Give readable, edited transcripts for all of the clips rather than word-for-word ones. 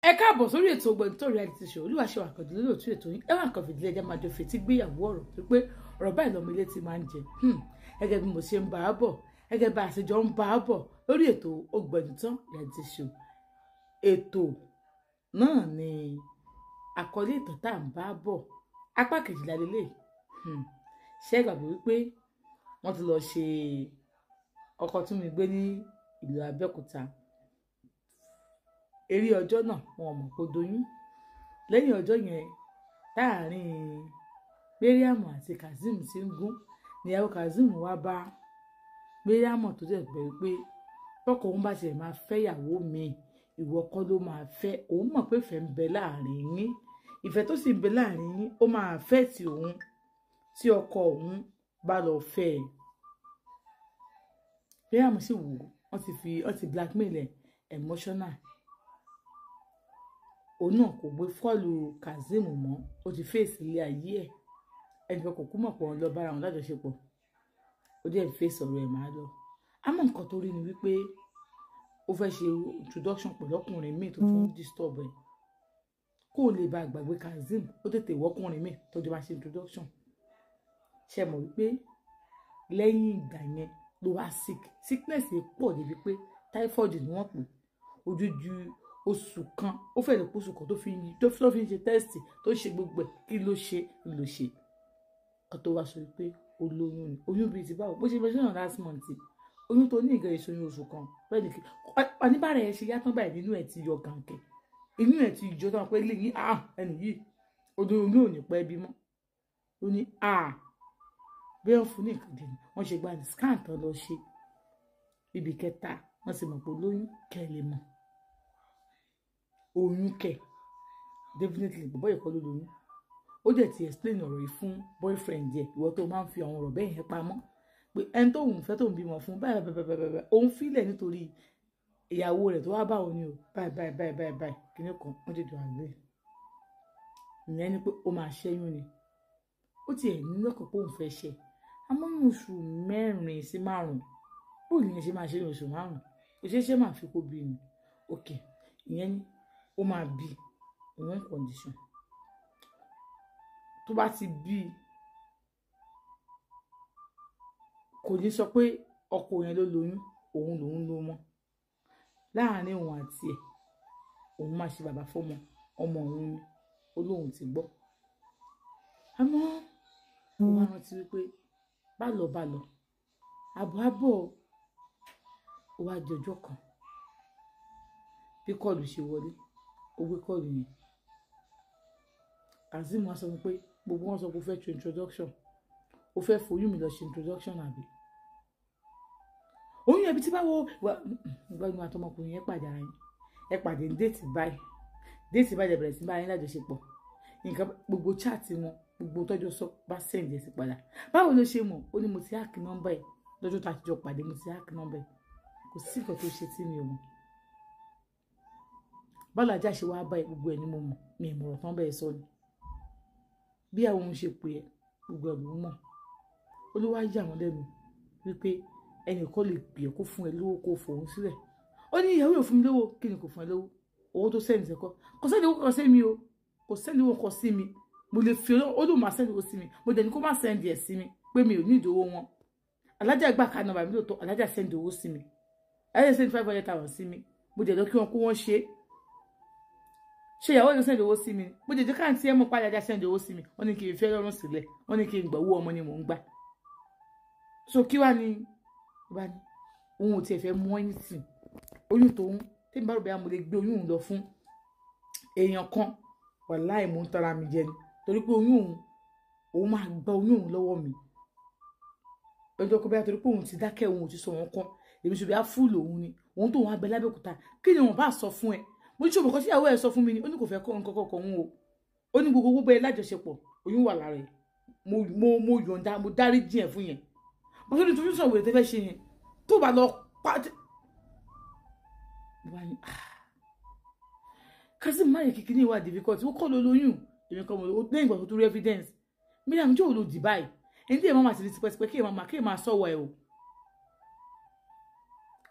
Ẹ káàbọ̀ sórí ètò Ògbóǹtarìgì reality show. Olúwaṣẹ́wà Àkàndé lólóòtú ètò yín. Ẹ wà nǹkan fìdílé, ẹjẹ́ máa jọ fetí gbéyàwó ọ̀rọ̀ tó pé ọ̀rọ̀ báyìí lọ́mọ ilé ti máa ń jẹ. Gẹ́gẹ́ bí mo ṣe ń bá a bọ̀, gẹ́gẹ́ bá a ṣe jọ ń bá a bọ̀ lórí ètò Ògbóǹtarìgì reality show. Ètò náà ni àkọlé ìtàn tá à ń bá a bọ̀, apá kejìlá lélẹ̀. Ṣé ẹ gbàgbé wípé wọ́n ti lọ ṣe ọkọ tún mi gbé ní ìlú Abẹ́òkúta? Eré ọjọ́ náà wọn mọ̀ kó doyún. Lẹ́yìn ọjọ́ yẹn, táàrin Mariam àti Kazeem ti ń gún, níyàwó Kazeem wá bá Mariam tó dẹ̀ bẹ̀rù pé tọkọ òun bá tiẹ̀ máa fẹ́ ìyàwó mi, ìwọ kọ́ ló máa fẹ́. Òun mọ̀ pé ìfẹ́ ń bẹ láàrin yín, ìfẹ́ tó sì ń bẹ láàrin yín ó máa fẹ́ ti òun tí ọkọ òun bá lọ fẹ́ ẹ. Mariam sì wò, wọ́n ti blackmail ẹ̀ emotional. Òun náà kò gbé fọ́ọ̀lù Kazeem mọ́, ó ti fèsì ilé ayé ẹ̀. Ẹnìkan kò kú mọ̀ pọ̀ lọ bára wọn lájọṣepọ̀, ó dẹ̀ fèsì ọ̀rọ̀ ẹ̀ máa lọ. Àmọ́ nǹkan tó rí ni wípé ó fẹ́ ṣe introduction pẹ̀lú ọkùnrin míì tó tún disturb ẹ̀, kó o lè bá gbàgbé Kazeem. Ó tètè wọ́kùnrin míì tó jọ bá ṣe introduction. Ṣe mọ̀ wípé lẹ́yìn ìgbà yẹn ló wá sick. Sickness yìí pọ̀ débi pé typhoid ni wọ́n pè. Ojújú oṣù kan, ó fẹ́ẹ̀ lè kó oṣù kan tó fi ń ṣe test, tó ṣe gbogbo ẹ̀. Kí ló ṣe ló ṣe kan tó wá sọ pé ó lóyún ni. Oyún bíi ti báwo? Bó ṣe fẹ́ sọ̀rọ̀ last month, oyún tó ní ìgbà ìṣòyún oṣù kan bẹ́ẹ̀ ni oníbàárà ẹ̀ ṣe yàtọ̀ báyìí, nínú ẹ̀ ti yọ gànkẹ́, inú ẹ̀ ti yọ tán pé lẹ́yìn ẹni yìí oyún ò ní pẹ́ bímọ. Ó ní bí wọ́n fún ní nǹkan dì ní wọ́n ṣe gba scan tán lọ ṣe ibi kẹta, wọ́n sì mọ̀ pé lóyún kẹ́ lè mọ̀ oyún kẹ̀. Definitely bàbá yìí kọ́ ló lóyún. Ó dẹ̀ ti explain ọ̀rọ̀ yìí fún boyfriend yẹ, ìwọ tó máa ń fi àwọn ọ̀rọ̀ bẹ́ẹ̀ yẹn pamọ́ pé ẹni tó òun fẹ́ tó ń bímọ fún báyìí báyìí báyìí báyìí, òun fílẹ̀ nítorí ìyàwó rẹ̀ tó wá bá òun ni o, báyìí báyìí báyìí báyìí báyìí kíní kan. Wọ́n ti dùn àgbẹ̀ ìyẹn ni pé ó máa ṣẹ́yún ni. Ó tiẹ̀ ní lọ́kàn pé òun fẹ́ ṣe, àmọ́ ní oṣù 4 sí 5, bóun ni ṣe máa ṣe ní oṣù 5, kò ṣeé ṣe máa fi kó bí ni. Ok, ìyẹn ni ó máa bí in one condition. Tó bá ti bí, kò ní sọ pé ọkọ yẹn ló lóyún, òun lòún ló mọ́. Láàárín òun àti ẹ̀, òun máa ṣe bàbá fọ́mọ, ọmọ òun ni. Ó lóun ti gbọ́. Àmọ́ ó wá rántí wípé bá lọ bá lọ, àbọ̀ àbọ̀, ó wá di ọjọ́ kan bí kọ́ọ̀lù ṣe wọlé, ó gbé kọ́ọ̀lù yẹn. Kazeem wá sọ fún pé gbogbo wọn sọ pé ó fẹ́ ṣe introduction, ó fẹ́ foyún mi lọ ṣe introduction àbí oyún ẹbí tí báwo gbọ́dọ̀ àtọmọkùnrin yẹn pàdé ara yín, ẹ pàdé ní déètì báyìí, déètì báyìí bẹ̀rẹ̀ sí báyìí lájọṣepọ̀, nǹkan gbogbo chat wọn, gbogbo tọ́jọ́ sọ bá send ẹ̀ sí padà. Báwo ló ṣe mọ̀? Ó ní mo ti hack nọ́mbà ẹ̀ lọ́jọ́ tá a ti jọ pàdé, mo ti hack nọ́mbà ẹ̀, kò sí nǹkan tó ṣe tí mi ò mọ̀. Báwo ajá ṣe wá báyìí, gbogbo ẹ̀ ni mo mọ̀, mi ìmọ̀ràn tán bẹ́ẹ̀ sọ ni. Bí àwọn ohun ṣe pè ẹ́, gbogbo ẹ̀ ló mọ̀. Olúwa yà wọ́n lẹ́nu wípé ẹnìkan lè pè é kó fún ẹ lówó kó fòun sílẹ̀. Ó ní ìyàwó yóò fún mi lówó. Kí ni kò fún ẹ lówó? Owó tó sẹ́ni sẹ́kọ́, kò sẹ́ni owó kan sí mi o, kò sẹ́ni owó kan sí mi. Mo lè fi ó lóun máa sẹ́ni owó sí mi, mo dẹ̀ ní kó má sẹ́ndì ẹ̀ sí mi pé mi ò ní ìdówó wọn. Alájà gbà ká nọ́mbà mi lóòótọ́, alájà sẹ́ndì owó sí mi, alájà sẹ́ndì 500,000 sí mi. Mo dẹ̀ lọ kí wọn kó wọ́n ṣe é. Ṣe ìyàwó yóò sẹ́ndì owó sí mi? Mo jẹjẹ káàntì ẹ̀ mọ̀ padà já sẹ́ndì owó sí mi. Wọ́n ní kí n fẹ́ lọ́rùn sílẹ̀, wọ́n ní kí n gbà owó ọmọ ni mò ń gbà. So kí wá ni bá ní òun ò tiẹ̀ fẹ́ mú anything. Oyún tòun tèmi bá rò bẹ́ẹ̀, mo lè gbé oyún òun lọ fún èèyàn kan, wàláì mò ń tara mi jẹ ni, torí pé oyún òun, òun máa gba oyún òun lọ́wọ́ mi lọ́jọ́ kó bẹ́ẹ̀, torí pé òun ti dákẹ́, òun ò ti sọ wọn kan, èmi ṣe bí a fúlù òun ni òun tóun abẹ lábẹ́òkúta. Kí ni wọn bá sọ fún ẹ? Mo ní ṣòwò kan sí ìyàwó ẹ sọ fún mi ni, ó ní kò fẹ́ kọ́ nǹkan kọ̀ọ̀kan òun o. Ó ní gbogbo gbogbo ẹ lájọṣepọ̀, oyún wà lára ẹ, mo yọ̀ǹda, mo dárí jìn ẹ fún yẹn. Bó ṣe ní tuntun sọ̀rọ̀ wèrè tẹ́ fẹ́ ṣe yẹn tó bá lọ pa. Kazeem má yẹ kíkí ní ìwà difficult, ó kọ́ ló lóyún, èmi kọ́ mo lẹ́yìn ìgbà tó tún rí evidence. Mílíọ̀nù jẹ́ òun ló dì báyìí, ẹni tí èèyàn máa ti di tipẹ́tipẹ́ kí èèyàn máa sọ̀wọ́ ẹ o.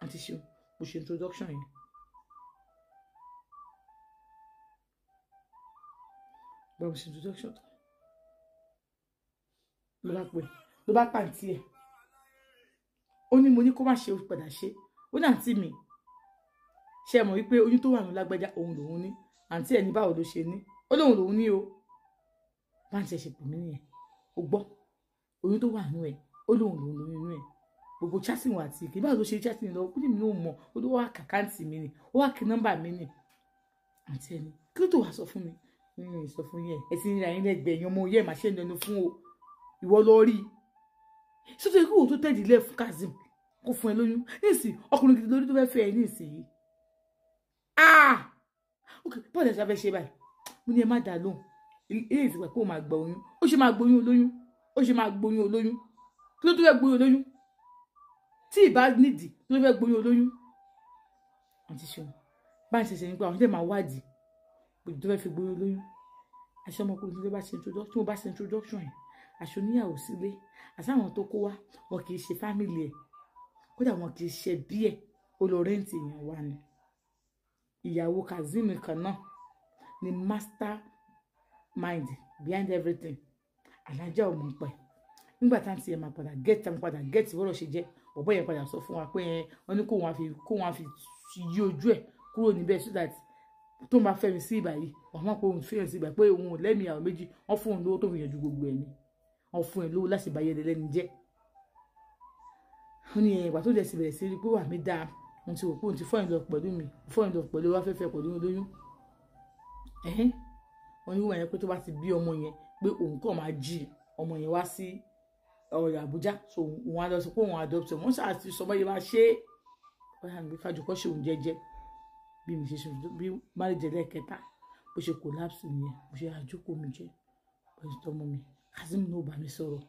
Àti ṣe mo ṣe introduction yẹn. Báwo ṣe introduction tán ló bá pè, ló bá pàǹtí ẹ̀. Ó ní mo ní kó má ṣe, padà ṣe. Ó ní àǹtí mi, ṣe mọ̀ wípé oyún tó wà ní lágbájá òun lòun ní. Àǹtí ẹ̀ ní báwo ló ṣe ní? Ó lóun lòun ní o. Bá ń ṣe ṣe pè mí nìyẹn. Ó gbọ́ oyún tó wà nínú ẹ̀, ó lóun lòun lóyún inú ẹ̀. Gbogbo chatting wà àti ìkí báwo ló ṣe chatting lọ? Ó ní mi ò mọ̀. Ó ló wá kàkáǹtì mi ni, ó wá kí nọ́mbà mi ni. Àǹtí ẹ̀ ní kí ló tó wàá sọ fún mi? Mi sọ fún yẹn, ẹ ti ń ra yín lẹ́gbẹ̀ẹ́ yẹn, ọmọ yẹn máa ṣe ń lẹnu fún o. Ìwọ lọ rí i sọ́tò ikú òun tó tẹ̀dí ilé fún Kazeem kó fún ẹ lóyún nísìnyí, ọkùnrin gidi lórí tó fẹ́ fẹ́ ẹ nísìnyí. Ah, ok, bọ́ọ̀lù ẹ̀ ṣe fẹ́ ṣe báyìí. Mo ní ẹ má dà lóhùn, ilé ìsìnkú pé ó máa gba oyún, ó ṣe máa gboyún olóyún, ó ṣe máa gboyún olóyún. Kí ló tó fẹ́ gboyún olóyún? Tí ìbá nídìí kí ló fẹ́ gboyún olóyún? Àǹtí ṣeun bá ń ṣẹ̀ṣẹ̀ nípa àwọn tẹ̀ máa wádìí gbòdì tó fẹ́ fi gboyún olóyún. Àṣẹ ọmọkùnrin tó bá ṣe introduction, tí mo bá ṣe introduction yẹn, àṣọ oníyàwó sílé, àṣà àwọn tó kó wá wọn kì í ṣe fámìlì ẹ̀, kódà wọn kì í ṣe bí ẹ̀, ó lọ rẹ́ǹtì èèyàn wá ni. Ìyàwó Kazeem kan náà ni master mind behind everything. Alájà ò mọ̀ pẹ̀ nígbà tá à ń tiẹ̀ máa padà get am, padà get bọ́rọ̀ ṣe jẹ́. Ọ̀bọ yẹn padà sọ fún wa pé wọ́n ní kó wọn fi yí ojú ẹ̀ kúrò níbẹ̀ so that tó máa fẹ́ mi sí ìbà yìí, wọ́n mọ̀ pé òun fẹ́ràn sí ìbà, pé òun ò lẹ́mìí àwọn méjì. Wọ́n fún òun lówó tó fi yanjú gbogbo ẹ̀ ni, wọ́n fún ẹ̀ lówó láti bá yẹlẹ lẹ́nu jẹ́. Ó ní ìgbà tó dẹ̀ sì bẹ̀rẹ̀ sí rí pé wà mí dáa, òun ti wò pé òun ti fọ́ ìlọ pẹ̀lú mi, fọ́ ìlọ pẹ̀lú wá fẹ́fẹ́ pẹ̀lú lóyún. Ẹ̀hẹ́n, wọ́n ní wọ́n yẹn pé tó bá ti bí ọmọ yẹn pé òun kàn máa jí ọmọ yẹn wá sí ọ̀rọ̀ Àbújá, so òun á lọ sọ pé òun adopt. Wọ́n ṣáà ti sọ báyìí máa ṣe é. Wọ́n ṣáà gbé kájọ kọ́ ṣe òun jẹ́jẹ́. Bí mi ṣe ṣe bí marriage ẹlẹ́ẹ̀kẹta bó ṣe collapse nìyẹn, bó ṣe àjókòó mi jẹ́ pẹ̀lú tọmọ mi. Kazeem náà ò bá mi sọ̀rọ̀,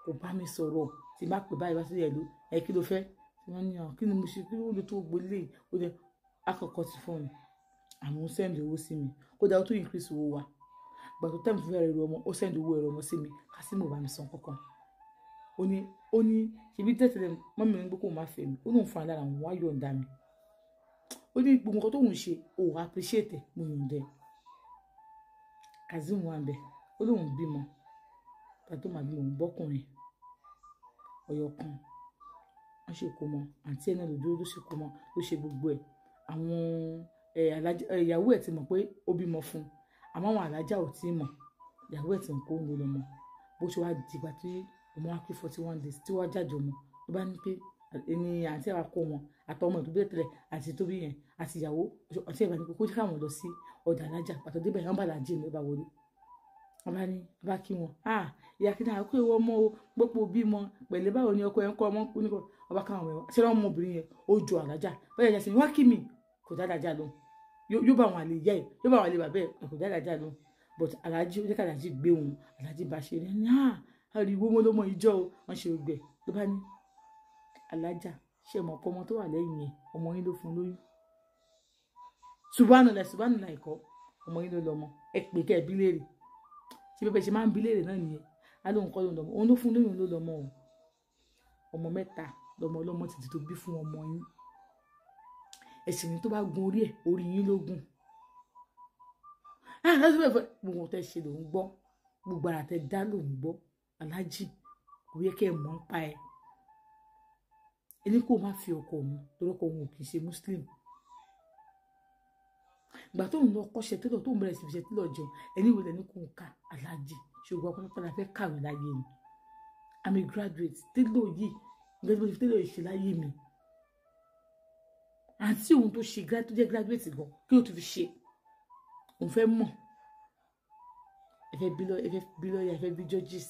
kò bá mi sọ̀rọ̀. Tí n bá pè báyìí wá sí ẹ̀lú ẹ kí ló fẹ́? Tí wọ́n ní ọ̀ kí ni mo ṣe, kí ló lè tó gbélé? Ó jẹ́ akọ̀kọ̀ ti fún mi, àwọn ó send owó sí mi, kódà ó tún increase owó wa. Ìgbà tó tẹ́mi fún ẹ̀rọ ọmọ, ó send owó ẹ̀rọ ọmọ sí mi. Kazeem ò bá mi san kankan. Ó ní ṣebí tẹ́tẹ̀lẹ̀ mọ́mí mi gbé kó má fẹ́ mi, ó lóun fún alára òun wá yọ̀ǹda mi. Ó ní gbogbo nǹkan tóun ṣe òun appreciate ẹ̀, mo yọ̀ǹda ẹ̀. Kazeem wà ń bẹ̀, ó lóun bímọ. Ìgbà tó máa bí òun bọ́kùnrin ọyọ kan, wọ́n ṣe kó mọ. Àǹtí ẹ̀ náà ló dúró, ló ṣe kó mọ, ló ṣe gbogbo ẹ̀. Àwọn ìyàwó ẹ̀ ti mọ̀ pé ó bímọ fún un, àmọ́ àwọn alájà ò tí ì mọ̀. Ìyàwó ẹ̀ ti ń kó ń lọ mọ̀. Bó ṣe wá dìgbà tí ọmọ wa pé 41 days tí wọ́n jáde ọmọ, ló bá ní pé ẹni àǹtí ẹ̀ wá kó wọn àtọmọ tó bí tẹ́lẹ̀ àti tó bí yẹn àti ìyàwó. Àǹtí ẹ̀ bá ní pé kó jẹ́ káwọn lọ sí ọ̀dà alájà. Pàtó débẹ̀, wọ́n bá làjì ní bá wọlé, wọ́n bá ní wọ́n bá kí wọn, ah, ìyá kí náà kó ìwọ ọmọ o, gbogbo bímọ pẹ̀lẹ́, báwo ni ọkọ ẹ̀ ń kọ́ ọmọ kú níkọ. Wọ́n bá káwọn ẹ̀wọ̀n ṣé ọmọbìnrin yẹn ó jọ alájà bẹ́ẹ̀ yẹn sì wá kí mi, kò dá alájà lóhùn. Yóò bá àwọn àlè yẹ ẹ, yóò bá àwọn àlè bàbá ẹ, kò dá alájà lóhùn. But alájí ó jẹ́ ká alájí gbé òun, alájí bá ṣe ní ah, ariwo wọn ló mọ ìjọ o, wọ́n ṣe gbẹ. Ló bá ní alájà ṣe mọ̀ ọkọ ọmọ tó wà lẹ́yìn yẹn, ọmọ yín ló fún lóyún. Subhanallah, subhanallah, ẹ̀kọ́ ọmọ yín ló lọ́mọ. Ẹ pè kẹ́ ẹ bí léèrè, ṣé bẹ́ẹ̀ ṣe máa ń bí léèrè náà nìyẹn. Á lóun kọ́ ló ń lọ́mọ, òun ló fún lóyún, ló lọ́mọ o. Ọmọ mẹ́ta lọ́mọ ọlọ́mọ títí tó bí fún ọmọ yín. Ẹ̀sìn ní tó bá gun orí ẹ̀, orí yín ló gùn. Ah, lọ́sọ̀ bẹ́ẹ̀ fẹ́ gbogbo tẹ́ ṣe lòún gbọ́, gbogbo ara tẹ́ dá lòún gbọ́. Aláàjì kò yẹ kẹ́ ẹ mọ̀ ń pa ẹ. Ẹni kò má fi ọkọ òun torí ọkọ òun ò kì í ṣe muslim. Ìgbà tó ń lọ kọ́ṣẹ́ télọ̀, tó ń bẹ̀rẹ̀ sí fi ṣe télọ̀ jẹun, ẹni ìwé lẹni kò ń ka. Aláàjì, ṣùgbọ́n pátápátá la fẹ́ kàwé láyé ni. I'm a graduate. Télọ̀ yìí, nǹkan tí mo fi télọ̀ yìí ṣe láyé mi, àǹtí òun tó ṣe tó jẹ́ graduate gan, kí ló tún fi ṣe? Òun fẹ́ mọ̀. Ẹ fẹ́ bí lọ́ọ̀yà, ẹ fẹ́ bí lọ́ọ̀yà, ẹ fẹ́ bí judges.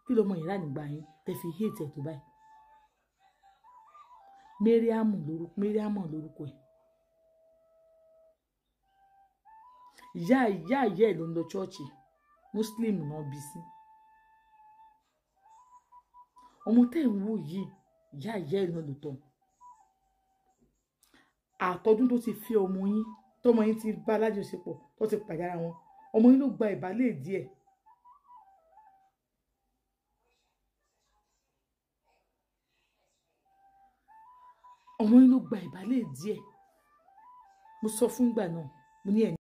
Kí ló mọ ìyá nígbà yín tẹ fi hate ẹ̀ tó báyìí? Mariam lórúkọ, Mariam lórúkọ ẹ̀. Ìyá ìyá ìyá ẹ̀ ló ń lọ chọ́ọ̀chì, muslim náà bí sí. Ọmọ tẹ́ ẹ̀ ń wò yìí, ìyá ìyá ẹ̀ náà ló tọ́. Àtọ́dún tó ti fi ọmọ yín, tọmọ yín ti bá alájọṣepọ̀, tó ti pàdé ara wọn, ọmọ yín ló gba ìbálẹ̀ díẹ̀. Ọmọ yín ló gba ìbálẹ̀ díẹ̀. Mo sọ fún ìgbà náà, mo ní ẹ̀